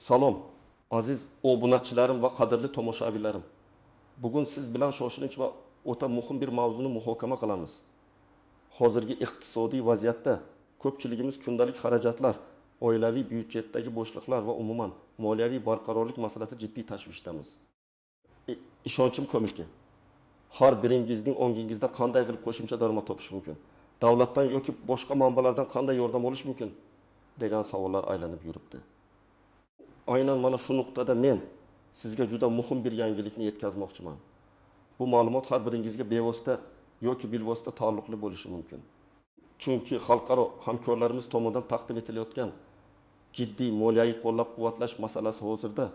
Salom, aziz obunachilarim va qadrli tomoshabinlarim. Bugun siz bilan shoshilinch va o'ta muhim bir mavzuni muhokama qilamiz. Hozirgi iqtisodiy vaziyatda ko'pchiligimiz kundalik xarajatlar, oilaviy byudjetdagi bo'shliqlar va umuman moliyaviy barqarorlik masalasida jiddiy tashvishdamiz. Ishonchim komilki, har biringizning ongingizda qanday qilib qo'shimcha daromad topish mumkin, davlatdan yoki boshqa manbalardan qanday yordam olish mumkin degan savollar aylanib yuribdi. Aynan mana shu nuqtada men sizga juda muhim bir yangilikni yetkazmoqchiman. Bu ma'lumot har biringizga bevosita yoki bilvosita taalluqli bo'lishi mumkin. Chunki xalqaro hamkorlarimiz tomonidan taqdim etilayotgan jiddiy moliyaviy qo'llab-quvvatlash masalasi hozirda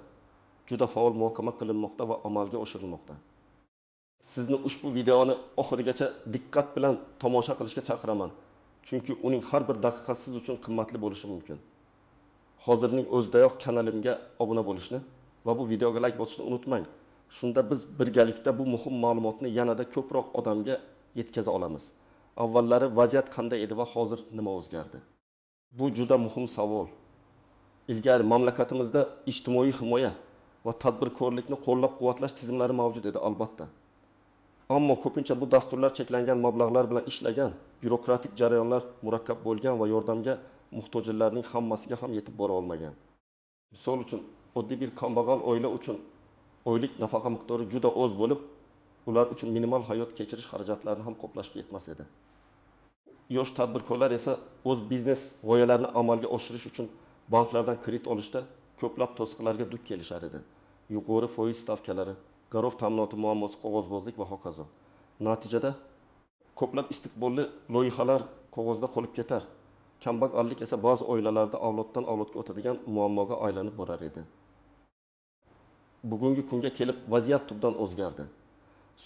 juda faol muhokama qilinmoqda va amalga oshirilmoqda. Sizni ushbu videoni oxirigacha diqqat bilan tomosha qilishga chaqiraman. Chunki uning har bir daqiqasi siz uchun qimmatli bo'lishi mumkin. Hozirning o'zidayoq kanalimga obuna bo'lishni va bu videoga like bosishni unutmang. Shunda biz birgalikda bu muhim ma'lumotni yanada ko'proq odamga yetkaza olamiz. Avvallari vaziyat qanday edi va hozir nima o'zgardi? Bu juda muhim savol. Ilgari mamlakatimizda ijtimoiy himoya va tadbirkorlikni qo'llab-quvvatlash tizimlari mavjud edi albatta. Ammo ko'pincha bu dasturlar cheklangan mablag'lar bilan ishlagan, byurokratik jarayonlar murakkab bo'lgan va yordamga muhtojlarning hammasiga ham yetib bora olmagan. Misol uchun, oddiy bir kambag'al oila uchun oylik nafaqa miqdori juda oz bo'lib, ular uchun minimal hayot kechirish xarajatlarini ham qoplashga yetmas edi. Yosh tadbirkorlar esa o'z biznes g'oyalarini amalga oshirish uchun banklardan kredit olishda ko'plab to'siqlarga duch kelishar edi. Yuqori foiz stavkalari, garov ta'minoti muammosi, qog'ozbozlik va hokazo. Natijada ko'plab istiqbolli loyihalar qog'ozda qolib ketar. Kambag'allik esa ba'zi oilalarda avloddan avlodga o'tadigan muammoga aylanib borar edi. Bugungi kunga kelib vaziyat tubdan o'zgardi.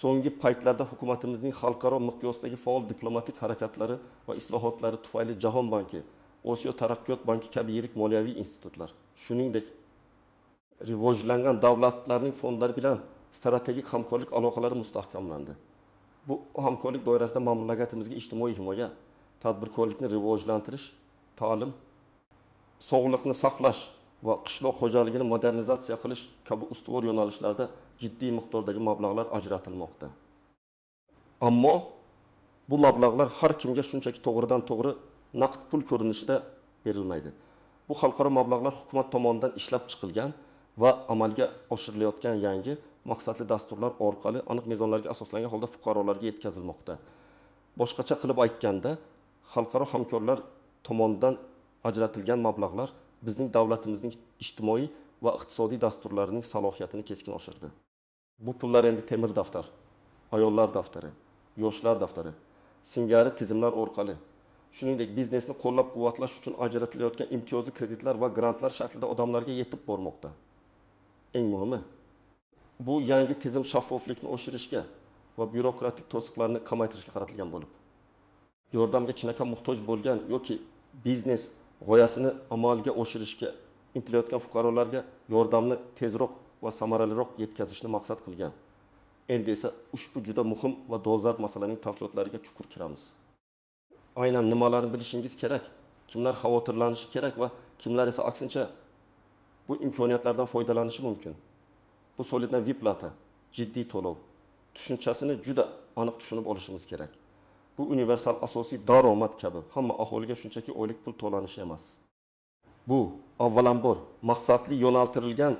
So'nggi paytlarda hukumatimizning xalqaro miqyosdagi faol diplomatik harakatlari va islohotlari tufayli Jahon banki, Osiyo taraqqiyot banki kabi yirik moliyaviy institutlar, shuningdek rivojlangan davlatlarning fondlari bilan strategik hamkorlik aloqalari mustahkamlandi. Bu hamkorlik doirasida mamlakatimizga ijtimoiy himoya, tadbirkorlikni rivojlantirish, ta'lim, sog'liqni saqlash va qishloq xo'jaligini modernizatsiya qilish kabi ustuvor yo'nalishlarda jiddiy miqdordagi mablag'lar ajratilmoqda. Ammo bu mablag'lar har kimga shunchaki to'g'ridan-to'g'ri naqd pul ko'rinishida berilmaydi. Bu xalqaro mablag'lar hukumat tomonidan ishlab chiqilgan va amalga oshirilayotgan yangi maqsadli dasturlar orqali aniq mezonlarga asoslangan holda fuqarolarga yetkazilmoqda. Boshqacha qilib aytganda, xalqaro hamkorlar tomonidan ajratilgan mablag'lar bizning davlatimizning ijtimoiy va iqtisodiy dasturlarining salohiyatini keskin oshirdi. Bu pullar endi temir daftar, ayollar daftari, yoshlar daftari singari tizimlar orqali, shuningdek biznesni qo'llab-quvvatlash uchun ajratilayotgan imtiyozli kreditlar va grantlar shaklida odamlarga yetib bormoqda. Eng muhimi, bu yangi tizim shaffoflikni oshirishga va byurokratik to'siqlarni kamaytirishga qaratilgan bo'lib, yordamga chinakam muhtoj bo'lgan yoki biznes g'oyasini amalga oshirishga intilayotgan fuqarolarga yordamni tezroq va samaraliroq yetkazishni maqsad qilgan. Endi esa ushbu juda muhim va dolzarb masalaning tafsilotlariga chuqur kiramiz. Aynan nimalarni bilishingiz kerak, kimlar xavotirlanishi kerak va kimlar esa aksincha bu imkoniyatlardan foydalanishi mumkin. Bu solidna vyplata, jiddiy to'lov tushunchasini juda aniq tushunib olishimiz kerak. Bu universal asosiy daromad kabi hamma aholiga shunchaki oylik pul to'lanishi emas. Bu avvalambor maqsadli yo'naltirilgan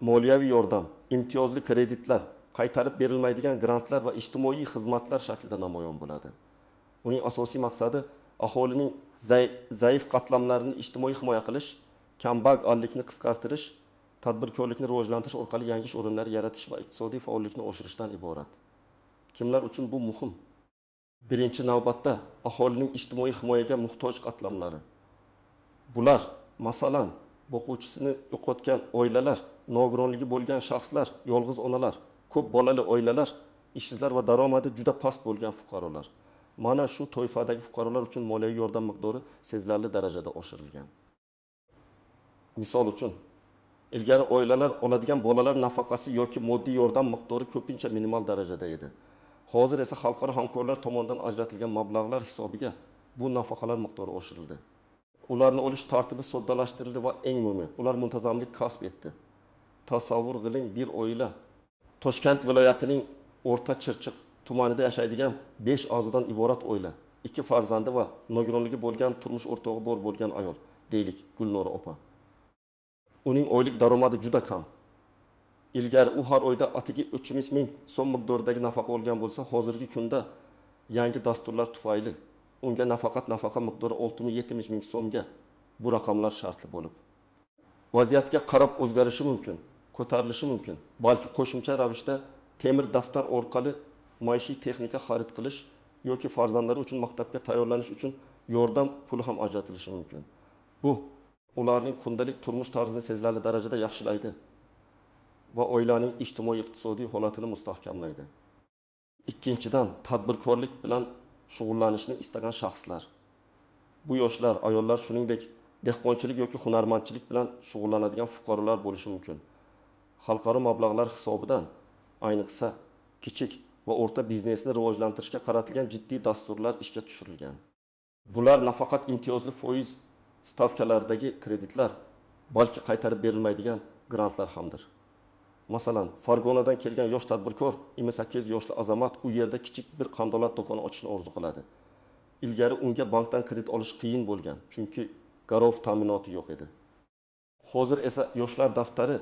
moliyaviy yordam, imtiyozli kreditlar, qaytarib berilmaydigan grantlar va ijtimoiy xizmatlar shaklida namoyon bo'ladi. Uning asosiy maqsadi aholining zaif qatlamlarini ijtimoiy himoya qilish, kambag'allikni qisqartirish, tadbirkorlikni rivojlantirish orqali yangi ish o'rinlari yaratish va iqtisodiy faollikni oshirishdan iborat. Kimlar uchun bu muhim? Birinchi navbatda aholining ijtimoiy himoyaga muhtoj qatlamlari. Bular, masalan, boquvchisini yo'qotgan oilalar, nogironligi bo'lgan shaxslar, yolg'iz onalar, ko'p bolali oilalar, ishsizlar va daromadi juda past bo'lgan fuqarolar. Mana shu toifadagi fuqarolar uchun moliyaviy yordam miqdori sezilarli darajada oshirilgan. Misol uchun, ilgari oilalar oladigan bolalar nafaqasi yoki moddiy yordam miqdori ko'pincha minimal darajada edi. Hozir esa xalqaro hamkorlar tomonidan ajratilgan mablag'lar hisobiga bu nafaqalar miqdori oshirildi. Ularni olish tartibi soddalashtirildi va eng muhimi, ular muntazamlik kasb etdi. Tasavvur qiling, bir oila. Toshkent viloyatining O'rta Chirchiq tumanida yashaydigan 5 a'zodan iborat oila, ikki farzandi va nogironligi bo'lgan turmush o'rtog'i bor bo'lgan ayol, deylik, Gulnora opa. Uning oylik daromadi juda kam. Ilgari u har oyda atigi 300 ming so'm miqdoridagi nafaqa olgan bo'lsa, hozirgi kunda yangi dasturlar tufayli unga nafaqat nafaqa miqdori 6 ming 7 ming so'mga, bu raqamlar shartli bo'lib, vaziyatga qarab o'zgarishi mumkin, ko'tarilishi mumkin, balki qo'shimcha ravishda temir daftar orqali maishiy texnika xarid qilish yoki farzandlari uchun maktabga tayyorlanish uchun yordam puli ham ajratilishi mumkin. Bu ularning kundalik turmush tarzini sezilarli darajada yaxshilaydi va oilaning ijtimoiy iqtisodiy holatini mustahkamlaydi. Ikkinchidan, tadbirkorlik bilan shug'ullanishni istagan shaxslar. Bu yoshlar, ayollar, shuningdek, dehqonchilik yoki hunarmandchilik bilan shug'ullanadigan fuqarolar bo'lishi mumkin. Xalqaro mablag'lar hisobidan, ayniqsa, kichik va o'rta biznesni rivojlantirishga qaratilgan jiddiy dasturlar ishga tushirilgan. Bular nafaqat imtiyozli foiz stavkalaridagi kreditlar, balki qaytarib berilmaydigan grantlar hamdir. Masalan, Farg'onadan kelgan yosh tadbirkor, 28 yoshli Azamat u yerda kichik bir qandolat do'koni ochishni orzu qiladi. Ilgari unga bankdan kredit olish qiyin bo'lgan, chunki garov ta'minoti yo'q edi. Hozir esa Yoshlar daftari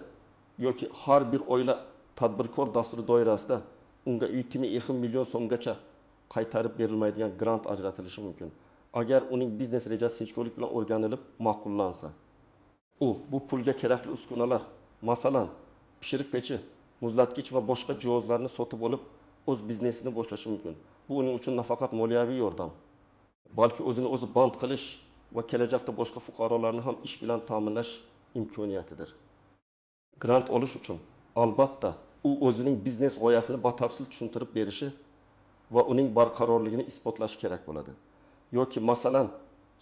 yoki har bir oila tadbirkor dasturi doirasida unga 3,5 million so'mgacha qaytarib berilmaydigan grant ajratilishi mumkin. Agar uning biznes rejasi sinchkovlik bilan o'rganilib ma'qullansa. U bu pulga kerakli uskunalar, masalan, pishiriq pechi, muzlatgich va boshqa jihozlarni sotib olib, o'z biznesini boshlashi mumkin. Bu uning uchun nafaqat moliyaviy yordam, balki o'zini o'zi band qilish va kelajakda boshqa fuqarolarni ham ish bilan ta'minlash imkoniyatidir. Grant olish uchun albatta u o'zining biznes g'oyasini batafsil tushuntirib berishi va uning barqarorligini isbotlashi kerak bo'ladi. Yoki masalan,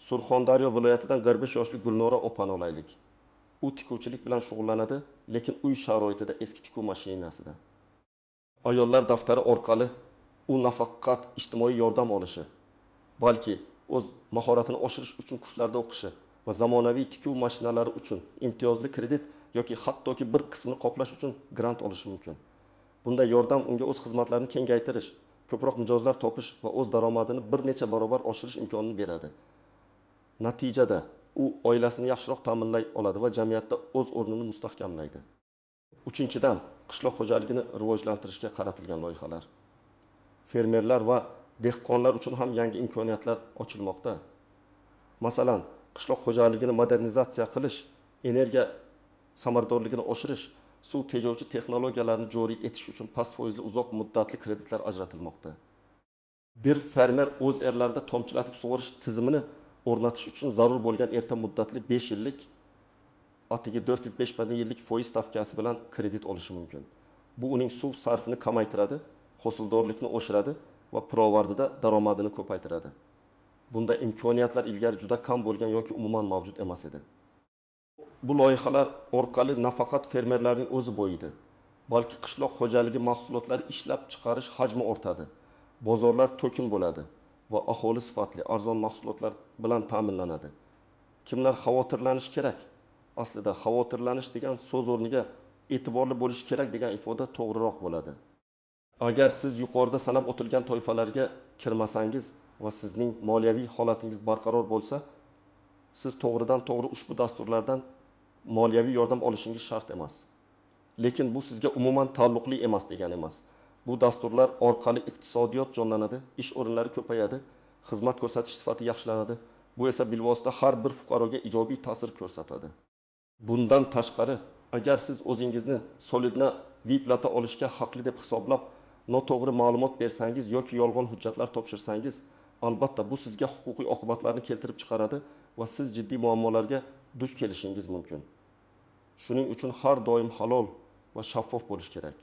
Surxondaryo viloyatidan 45 yoshli Gulnora opani olaylik. U tikuvchilik bilan shug'ullanadi, lekin uy sharoitida eski tikuv mashinasida. Ayollar daftari orqali u nafaqat ijtimoiy yordam olishi, balki o'z mahoratini oshirish uchun kurslarda o'qishi va zamonaviy tikuv mashinalari uchun imtiyozli kredit yoki hattoki bir qismini qoplash uchun grant olishi mumkin. Bunday yordam unga o'z xizmatlarini kengaytirish, ko'proq mijozlar topish va o'z daromadini bir necha barobar oshirish imkonini beradi. Natijada u oilasini yaxshiroq ta'minlay oladi va jamiyatda o'z o'rnini mustahkamlaydi. Uchinchidan, qishloq xo'jaligini rivojlantirishga qaratilgan loyihalar. Fermerlar va dehqonlar uchun ham yangi imkoniyatlar ochilmoqda. Masalan, qishloq xo'jaligini modernizatsiya qilish, energiya samaradorligini oshirish, suv tejovchi texnologiyalarni joriy etish uchun past foizli uzoq muddatli kreditlar ajratilmoqda. Bir fermer o'z yerlarida tomchilatib sug'orish tizimini o'rnatish uchun zarur bo'lgan erta muddatli 5 yillik atigi 4,5 yillik foiz stavkasi bilan kredit olishi mumkin. Bu uning suv sarfini kamaytiradi, hosildorlikni oshiradi va pirovardida daromadini ko'paytiradi. Bunda imkoniyatlar ilgari juda kam bo'lgan yoki umuman mavjud emas edi. Bu loyihalar orqali nafaqat fermerlarning o'zi boyidi, balki qishloq xo'jaligi mahsulotlari ishlab chiqarish hajmi ortadi, bozorlar to'kin bo'ladi va aholi sifatli, arzon mahsulotlar bilan ta'minlanadi. Kimlar xavotirlanish kerak? Aslida xavotirlanish degan so'z o'rniga e'tiborli bo'lish kerak degan ifoda to'g'riroq bo'ladi. Agar siz yuqorida sanab o'tilgan toifalarga kirmasangiz va sizning moliyaviy holatingiz barqaror bo'lsa, siz to'g'ridan to'g'ri ushbu dasturlardan moliyaviy yordam olishingiz shart emas. Lekin bu sizga umuman taalluqli emas degani emas. Bu dasturlar orqali iqtisodiyot jonlanadi, ish o'rinlari ko'payadi, xizmat ko'rsatish sifati yaxshilanadi. Bu esa bilvosita har bir fuqaroga ijobiy ta'sir ko'rsatadi. Bundan tashqari, agar siz o'zingizni solidna vyplata olishga haqli deb hisoblab, noto'g'ri ma'lumot bersangiz yoki yolg'on hujjatlar topshirsangiz, albatta bu sizga huquqiy oqibatlarni keltirib chiqaradi va siz jiddiy muammolarga duch kelishingiz mumkin. Shuning uchun har doim halol va shaffof bo'lish kerak.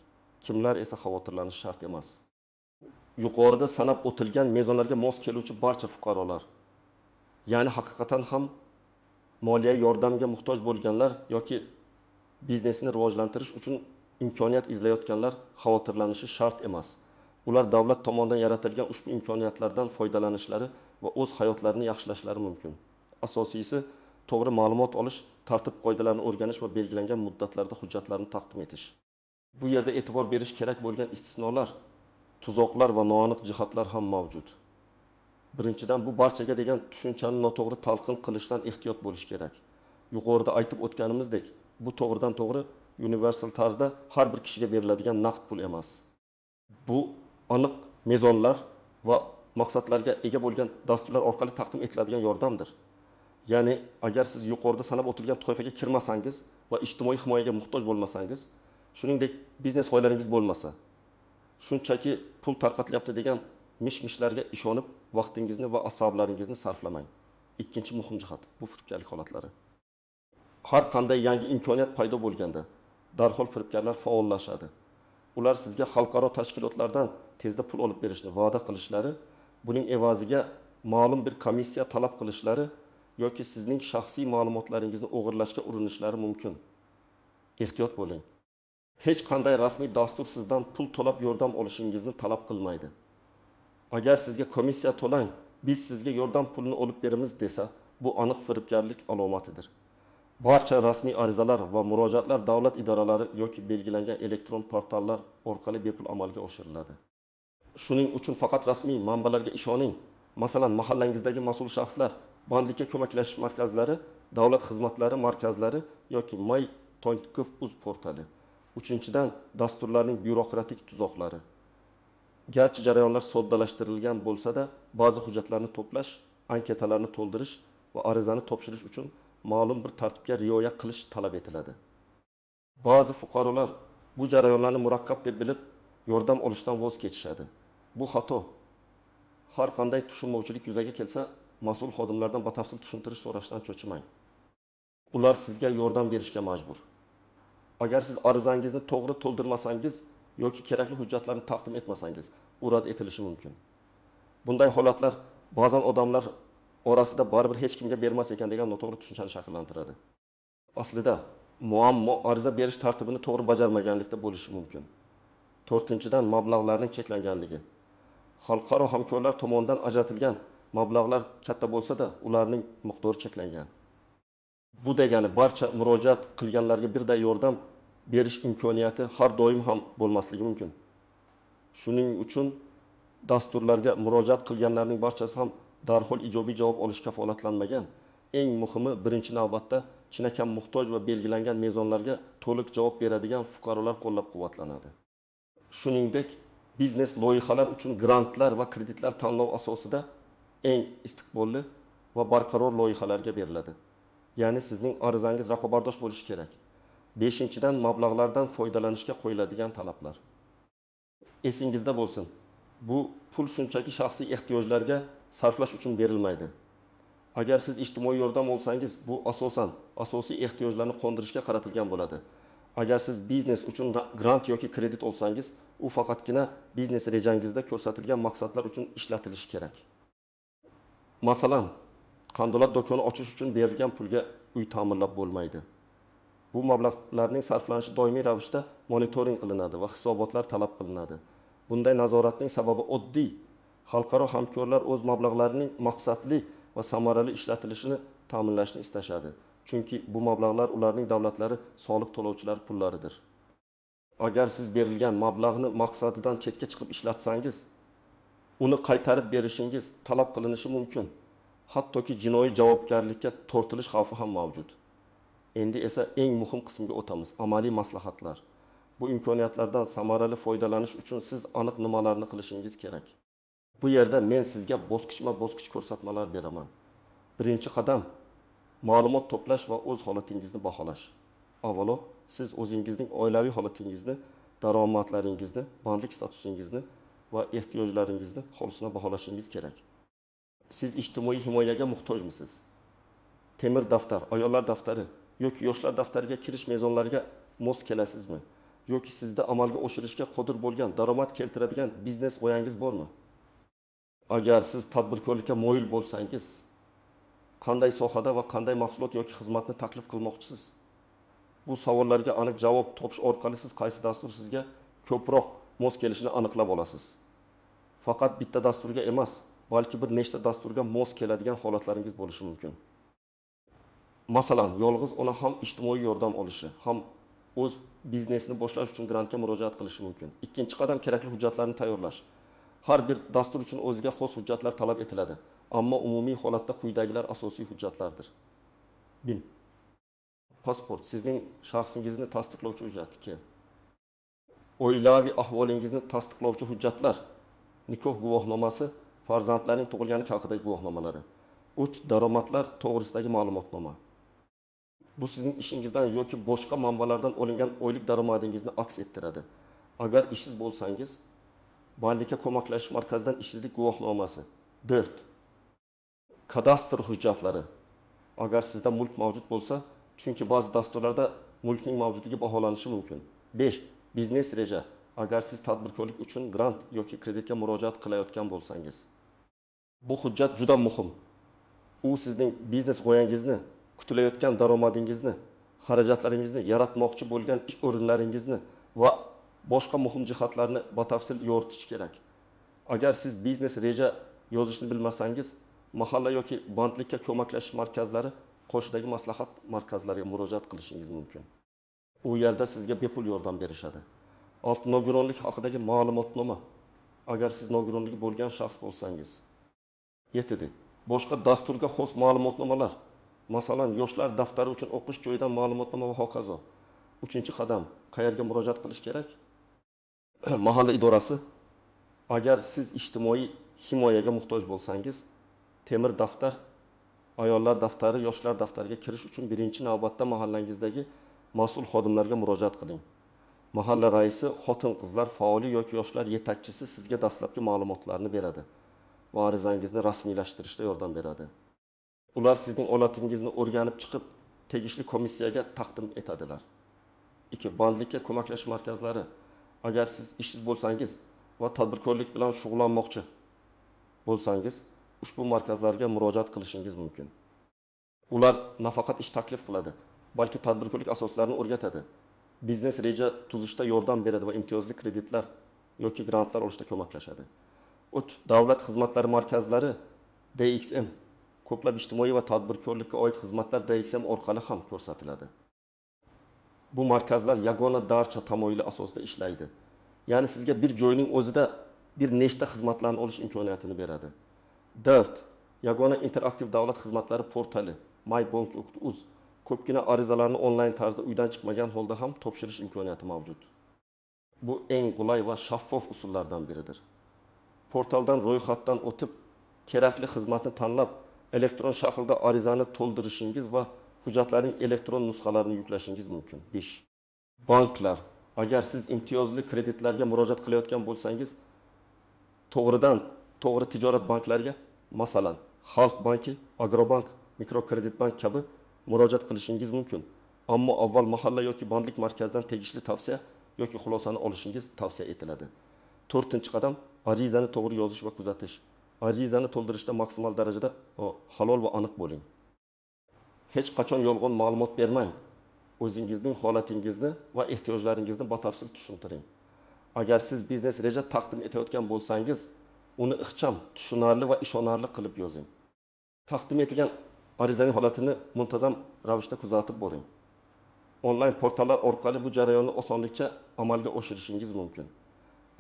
Kimlar esa xavotirlanishi shart emas. Yuqorida sanab o'tilgan mezonlarga mos keluvchi barcha fuqarolar, ya'ni haqiqatan ham moliya yordamga muhtoj bo'lganlar yoki biznesini rivojlantirish uchun imkoniyat izlayotganlar xavotirlanishi shart emas. Ular davlat tomonidan yaratilgan ushbu imkoniyatlardan foydalanishlari va o'z hayotlarini yaxshilashlari mumkin. Asosiysi, to'g'ri ma'lumot olish, tartib-qoidalarni o'rganish va belgilangan muddatlarda hujjatlarni taqdim etish. Bu yerda e'tibor berish kerak bo'lgan istisnolar, tuzoqlar va noaniq jihatlar ham mavjud. Birinchidan, bu barchaga degan tushunchani noto'g'ri talqin qilishdan ehtiyot bo'lish kerak. Yuqorida aytib o'tganimizdek, bu to'g'ridan-to'g'ri universal tarzda har bir kishiga beriladigan naqd pul emas. Bu aniq mezonlar va maqsadlarga ega bo'lgan dasturlar orqali taqdim etiladigan yordamdir. Ya'ni agar siz yuqorida sanab o'tilgan toifaga kirmasangiz va ijtimoiy himoyaga muhtoj bo'lmasangiz, shuningdek biznes g'oyalaringiz bo'lmasa, shunchaki pul tarqatilyapti degan mish-mishlarga ishonib vaqtingizni va asablaringizni sarflamang. Ikkinchi muhim jihat bu firibgarlik holatlari. Har qanday yangi imkoniyat paydo bo'lganda darhol firibgarlar faollashadi. Ular sizga xalqaro tashkilotlardan tezda pul olib berishni va'da qilishlari, buning evaziga ma'lum bir komissiya talab qilishlari yoki sizning shaxsiy ma'lumotlaringizni o'g'irlashga urinishlari mumkin. Ehtiyot bo'ling. Hech qanday rasmiy dastur sizdan pul to'lab yordam olishingizni talab qilmaydi. Agar sizga komissiya to'lang, biz sizga yordam pulini olib beramiz desa, bu aniq firibgarlik alomatidir. Barcha rasmiy arizalar va murojaatlar davlat idoralari yoki belgilangan elektron portallar orqali bepul amalga oshiriladi. Shuning uchun faqat rasmiy manbalarga ishoning. Masalan, mahallangizdagi mas'ul shaxslar, bandlikka ko'maklashish markazlari, davlat xizmatlari markazlari yoki my.gov.uz portali. Uchinchidan, dasturlarning byurokratik tuzoqlari. Garchi jarayonlar soddalashtirilgan bo'lsa-da, ba'zi hujjatlarni to'plash, anketalarni to'ldirish va arizani topshirish uchun ma'lum bir tartibga rioya qilish talab etiladi. Ba'zi fuqarolar bu jarayonlarni murakkab deb bilib, yordam olishdan voz kechishadi. Bu xato. Har qanday tushunmovchilik yuzaga kelsa, mas'ul xodimlardan batafsil tushuntirish so'rashdan cho'chimang. Ular sizga yordam berishga majbur. Agar siz arizangizni to'g'ri to'ldirmasangiz yoki kerakli hujjatlarni taqdim etmasangiz, u rad etilishi mumkin. Bunday holatlar ba'zan odamlar orasida baribir hech kimga bermas ekan degan noto'g'ri tushunchani shakllantiradi. Aslida muammo ariza berish tartibini to'g'ri bajarmaganlikda bo'lishi mumkin. To'rtinchidan, mablag'larning cheklanganligi. Xalqaro hamkorlar tomonidan ajratilgan mablag'lar katta bo'lsa-da, ularning miqdori cheklangan. Bu degani barcha murojaat qilganlarga birday yordam berish imkoniyati har doim ham bo'lmasligi mumkin. Shuning uchun dasturlarga murojaat qilganlarning barchasi ham darhol ijobiy javob olish kafolatlanmagan. Eng muhimi, birinchi navbatda chinakam muhtoj va belgilangan mezonlarga to'liq javob beradigan fuqarolar qo'llab-quvvatlanadi. Shuningdek, biznes loyihalar uchun grantlar va kreditlar tanlov asosida eng istiqbolli va barqaror loyihalarga beriladi. Ya'ni sizning arizangiz raqobatbardosh bo'lishi kerak. Beshinchidan, mablag'lardan foydalanishga qo'yiladigan talablar. Esingizda bo'lsin, bu pul shunchaki shaxsiy ehtiyojlarga sarflash uchun berilmaydi. Agar siz ijtimoiy yordam olsangiz, bu asosan asosiy ehtiyojlarni qondirishga qaratilgan bo'ladi. Agar siz biznes uchun grant yoki kredit olsangiz, u faqatgina biznes rejangizda ko'rsatilgan maqsadlar uchun ishlatilishi kerak. Masalan, qandolat do'koni ochish uchun berilgan pulga uy ta'mirlab bo'lmaydi. Bu mablag'larning sarflanishi doimiy ravishda monitoring qilinadi va hisobotlar talab qilinadi. Bunday nazoratning sababi oddiy. Xalqaro hamkorlar o'z mablag'larining maqsadli va samarali ishlatilishini ta'minlashni istashadi. Chunki bu mablag'lar ularning davlatlari soliq to'lovchilar pullaridir. Agar siz berilgan mablag'ni maqsadidan chetga chiqib ishlatsangiz, uni qaytarib berishingiz talab qilinishi mumkin. Hattoki jinoiy javobgarlikka tortilish xavfi ham mavjud. Endi esa eng muhim qismga o'tamiz, amaliy maslahatlar. Bu imkoniyatlardan samarali foydalanish uchun siz aniq nimalarni qilishingiz kerak. Bu yerda men sizga bosqichma-bosqich ko'rsatmalar beraman. Birinchi qadam ma'lumot to'plash va o'z holatingizni baholash. Avvalo, siz o'zingizning oilaviy holatingizni, daromadlaringizni, bandlik statusingizni va ehtiyojlaringizni xolisona baholashingiz kerak. Siz ijtimoiy himoyaga muhtojmisiz? Temir daftar, ayollar daftari yoki yoshlar daftariga kirish mezonlariga mos kelasizmi? Yoki sizda amalga oshirishga qodir bo'lgan, daromad keltiradigan biznes g'oyangiz bormi? Agar siz tadbirkorlikka moyil bo'lsangiz, qanday sohada va qanday mahsulot yoki xizmatni taklif qilmoqchisiz? Bu savollarga aniq javob topish orqali siz qaysi dastur sizga ko'proq mos kelishini aniqlab olasiz. Faqat bitta dasturga emas, balki bir nechta dasturga mos keladigan holatlaringiz bo'lishi mumkin. Masalan, yolg'iz ona ham ijtimoiy yordam olishi, ham o'z biznesini boshlash uchun grantga murojaat qilishi mumkin. Ikkinchi qadam kerakli hujjatlarni tayyorlash. Har bir dastur uchun o'ziga xos hujjatlar talab etiladi. Ammo umumiy holatda quyidagilar asosiy hujjatlardir. 1. Pasport sizning shaxsingizni tasdiqlovchi hujjat. 2. Oilaviy ahvolingizni tasdiqlovchi hujjatlar. Nikoh guvohnomasi, farzandlarning tug'ilganlik haqidagi guvohnomalari. 3. Daromadlar to'g'risidagi ma'lumotnoma. Bu sizning ishingizdan yoki boshqa manbalardan olingan oylik daromadingizni aks ettiradi. Agar ishsiz bo'lsangiz, bandlikka ko'maklashish markazidan ishsizlik guvohnomasi. 4. Kadastr hujjatlari. Agar sizda mulk mavjud bo'lsa, chunki ba'zi dasturlarda mulkning mavjudligi baholanishi mumkin. 5. Biznes reja. Agar siz tadbirkorlik uchun grant yoki kreditga murojaat qilayotgan bo'lsangiz. Bu hujjat juda muhim. U sizning biznes g'oyangizni, kutilayotgan daromadingizni, xarajatlaringizni, yaratmoqchi bo'lgan ish o'rinlaringizni va boshqa muhim jihatlarni batafsil yoritish kerak. Agar siz biznes reja yozishni bilmasangiz, mahalla yoki bandlikka ko'maklashish markazlari qo'shidagi maslahat markazlariga murojaat qilishingiz mumkin. U yerda sizga bepul yordam berishadi. 6. Nogironlik haqidagi ma'lumotnoma. Agar siz nogironligi bo'lgan shaxs bo'lsangiz. 7. Boshqa dasturga xos ma'lumotnomalar. Masalan, yoshlar daftari uchun o'qish joyidan ma'lumotnoma va hokazo. 3-qadam. Qayerga murojaat qilish kerak? Mahalla idorasi. Agar siz ijtimoiy himoyaga muhtoj bo'lsangiz, temir daftar, ayollar daftari, yoshlar daftariga kirish uchun birinchi navbatda mahallangizdagi mas'ul xodimlarga murojaat qiling. Mahalla raisi, xotin-qizlar faoli yoki yoshlar yetakchisi sizga dastlabki ma'lumotlarni beradi va arizangizni rasmiylashtirishda yordam beradi. Ular sizning holatingizni o'rganib chiqib, tegishli komissiyaga taqdim etadilar. 2. Bandlikka ko'maklashish markazlari. Agar siz ishsiz bo'lsangiz va tadbirkorlik bilan shug'ullanmoqchi bo'lsangiz, ushbu markazlarga murojaat qilishingiz mumkin. Ular nafaqat ish taklif qiladi, balki tadbirkorlik asoslarini o'rgatadi. Biznes reja tuzishda yordam beradi va imtiyozli kreditlar yoki grantlar olishda ko'maklashadi. 3. Davlat xizmatlari markazlari DXM. Ko'plab ijtimoiy va tadbirkorlikka oid xizmatlar DXM orqali ham ko'rsatiladi. Bu markazlar yagona darcha tamoyili asosida ishlaydi. Ya'ni sizga bir joyning o'zida bir nechta xizmatlarni olish imkoniyatini beradi. 4. Yagona interaktiv davlat xizmatlari portali mybank.uz. Ko'pgina arizalarni onlayn tarzda uydan chiqmagan holda ham topshirish imkoniyati mavjud. Bu eng qulay va shaffof usullardan biridir. Portaldan ro'yxatdan o'tib, kerakli xizmatni tanlab, elektron shaklda arizani to'ldirishingiz va hujjatlarning elektron nusxalarini yuklashingiz mumkin. 5. Banklar. Agar siz imtiyozli kreditlarga murojaat qilayotgan bo'lsangiz, to'g'ridan to'g'ri tijorat banklariga, masalan, Xalq banki, Agrobank, Mikrokreditbank kabi murojaat qilishingiz mumkin. Ammo avval mahalla yoki bandlik markazidan tegishli tavsiya yoki xulosani olishingiz tavsiya etiladi. 4-qadam arizani to'g'ri yozish va kuzatish. Arizani to'ldirishda maksimal darajada halol va aniq bo'ling. Hech qachon yolg'on ma'lumot bermang. O'zingizning holatingizni va ehtiyojlaringizni batafsil tushuntiring. Agar siz biznes reja taqdim etayotgan bo'lsangiz, uni ixcham, tushunarli va ishonarli qilib yozing. Taqdim etilgan arizaning holatini muntazam ravishda kuzatib boring. Onlayn portallar orqali bu jarayonni osonlikcha amalga oshirishingiz mumkin.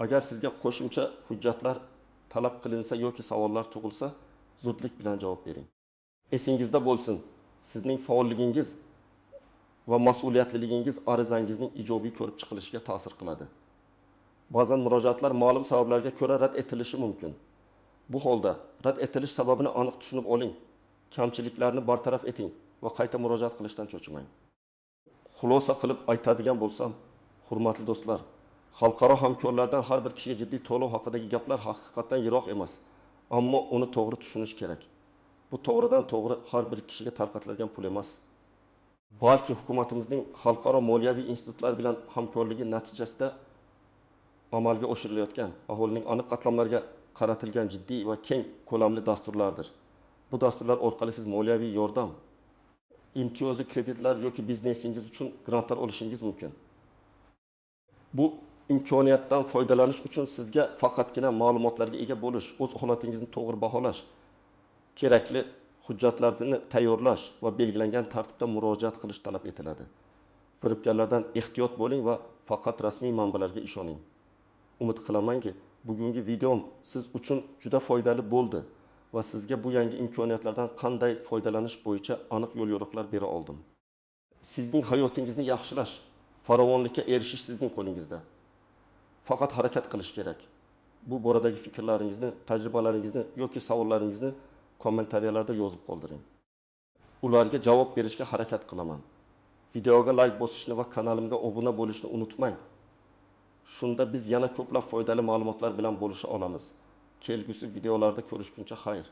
Agar sizga qo'shimcha hujjatlar talab qilinsa yoki savollar tug'ilsa, zudlik bilan javob bering. Esingizda bo'lsin, sizning faolligingiz va mas'uliyatliligingiz arizangizning ijobiy ko'rib chiqilishiga ta'sir qiladi. Ba'zan murojaatlar ma'lum sabablarga ko'ra rad etilishi mumkin. Bu holda rad etilish sababini aniq tushunib oling, kamchiliklarni bartaraf eting va qayta murojaat qilishdan cho'chimang. Xulosa qilib aytadigan bo'lsam, hurmatli do'stlar, xalqaro hamkorlardan har bir kishiga jiddiy to'lov haqidagi gaplar haqiqatdan yiroq emas, ammo uni to'g'ri tushunish kerak. Bu to'g'ridan to'g'ri har bir kishiga tarqatiladigan pul emas, balki hukumatimizning xalqaro moliyaviy institutlar bilan hamkorligi natijasida amalga oshirilayotgan aholining aniq qatlamlarga qaratilgan jiddiy va keng ko'lamli dasturlardir. Bu dasturlar orqali siz moliyaviy yordam, imtiyozli kreditlar yoki biznesingiz uchun grantlar olishingiz mumkin. Bu imkoniyatdan foydalanish uchun sizga faqatgina ma'lumotlarga ega bo'lish, o'z holatingizni to'g'ri baholash, kerakli Hujjatlarni tayyorlash va belgilangan tartibda murojaat qilish talab etiladi. Firibgarlardan ehtiyot bo'ling va faqat rasmiy manbalarga ishoning. Umid qilamanki, bugungi videom siz uchun juda foydali bo'ldi va sizga bu yangi imkoniyatlardan qanday foydalanish bo'yicha aniq yo'l-yo'riqlar bera oldim. Sizning hayotingizni yaxshilash, farovonlikka erishish sizning qo'lingizda. Faqat harakat qilish kerak. Bu boradagi fikrlaringizni, tajribalaringizni yoki savollaringizni kommentariyalarda yozib qoldiring. Ularga javob berishga harakat qilaman. Videoga like bosishni va kanalimga obuna bo'lishni unutmang. Shunda biz yana ko'plab foydali ma'lumotlar bilan bo'lisha olamiz. Kelgusi videolarda ko'rishguncha xayr.